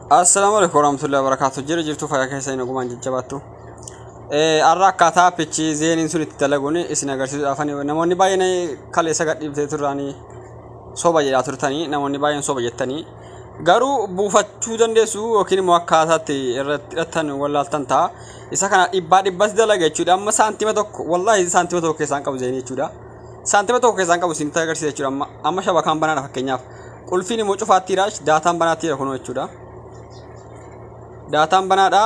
Assalaamu alaikum warahmatullahi wabarakatuh. Jira jirtu fayyaa keessa hin ogumaan jajjabaattu. Har'a akkaataa appichi Zainiin sun itti dalaguun isin agarsiisuudhaaf namoonni baay'een kaleessa gadhiiftee turanii soba jedhaa turtanii, namoonni baay'een soba jettanii, garuu buufachuu dandeessu yookiin immoo akkaataatti irratti hidhattan wallaaltan ta'a. Isa kana dhibbaa dhibbatti dalaga jechuudha. Amma saantima tokko, wallaahi saantima tokko keessaan qabu Zainii jechuudha. Saantima tokko keessaan qabu isinitti agarsiisa jechuudha. Amma shabakaan banaadha fakkeenyaaf. Qulfiin immoo cufaattiidha. Daataan banaattiidha kunoo jechuudha. Daataan banaadha,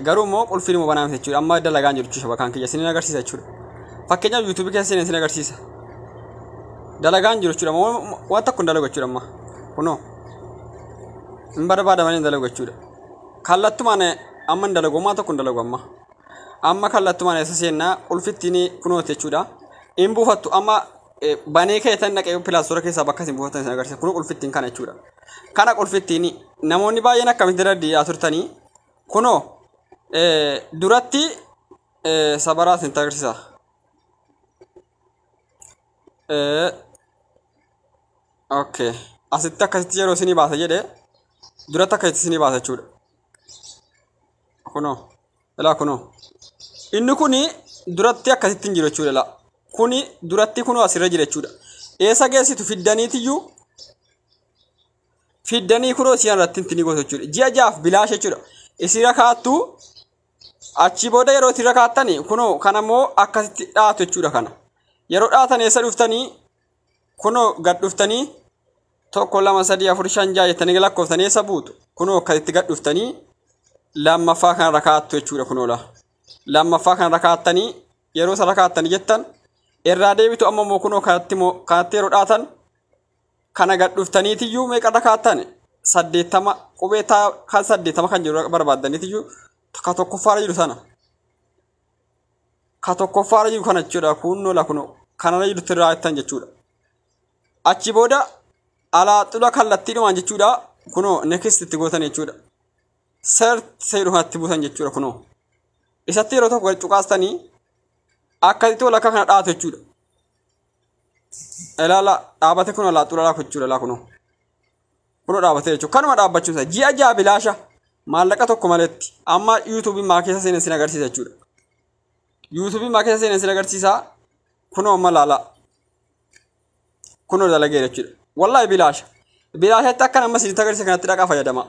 garuu immoo qulfiin immoo banaa miti jechuudha. Amma dalagaan jiru jechuudha shabakaan kiyya isiniin agarsiisa jechuudha. Fakkeenyaaf YouTubeii keessa seenee isin agarsiisa. Dalagaan jiru jechuudha. Waan tokko hin dalagu jechuudha amma. Kunoo. Hin barbaadamanii hin dalagu jechuudha. Kallattumaan amma hin dalagu, homaa tokko hin dalagu amma. Amma kallattumaan eessa seennaa? Qulfittiin kunooti jechuudha. Hin buufattu amma banee keetan dhaqee Play Store keessaa bakka isin buufatan isin agarsiisa. Kunoo qulfittiin kana jechuudha. Kana qulfittiin namoonni baay'een akkamitti daddiidhaa turtanii, kunoo duratti sabaraa isin agarsiisa. Okay. Asitti akkasitti yeroo isinii baasa jedhee duratti akkasitti isinii baasa jechuudha. Kunoo. Ilaa kunoo. Inni kuni duratti akkasitti hin jiru jechuudha ilaa. Kuni duratti kunoo asirra jira jechuudha. Eessa geessitu? Fiddaniitiyyuu fiddanii kunoo isiin irratti itti ni gootu jechuudha. Ji'a 6f bilaasha jechuudha. Isirra kaattu, achi booda yeroo isirra kaattani kunoo kanammoo akkasitti dhaatu jechuudha kana. Yeroo dhaatan eessa dhuftanii? Kunoo gad dhuftanii 1, 2, 3, 4, 5, 6 jettanii lakkoftanii eessa buutu? Kunoo akkasitti gad dhuftanii lammaffaa kanarra kaattu jechuudha kunoo laa. Lammaffaa kanarra kaattanii yeroo isarra kaattanii jettan irraa deebitu. Amma immoo kunoo kanatti immoo kanatti yeroo dhaatan kana gad dhuftaniitiyyuu meeqarra kaattan? 80 qubee taa kan 80 kan jiru barbaaddaniitiyyuu ka tokkoffaarra jiru sana. Ka tokkoffaarra jiru kana jechuudha, kunnoo la kunoo kanarra jirutti irraa jettan jechuudha. Achi booda alaa xula kallattiidhumaan jechuudha, kunoo next itti gootan jechuudha. Search jedhu kanatti buusan jechuudha kunoo. Isatti yeroo tokko gad cuqaastanii akkasitti walakkaa kana dhaatu jechuudha. Ilaala, dhaabate kun alaa xula laa jechuudha laa kunoo. Kunoo dhaabatee jechuudha. Kanuma dhaabbachuusa ji'a 6 bilaasha maallaqa tokko maletti. Amma YouTubeii maa keessa seenan sin agarsiisa jechuudha. YouTubeii maa keessa seenan sin agarsiisa. Kunoo amma laala. Kunoo dalageera jechuudha. Wallaahi bilaasha. Bilaashatti akka nama isinitti agarsiisa kanatti dhaqaa fayyadama.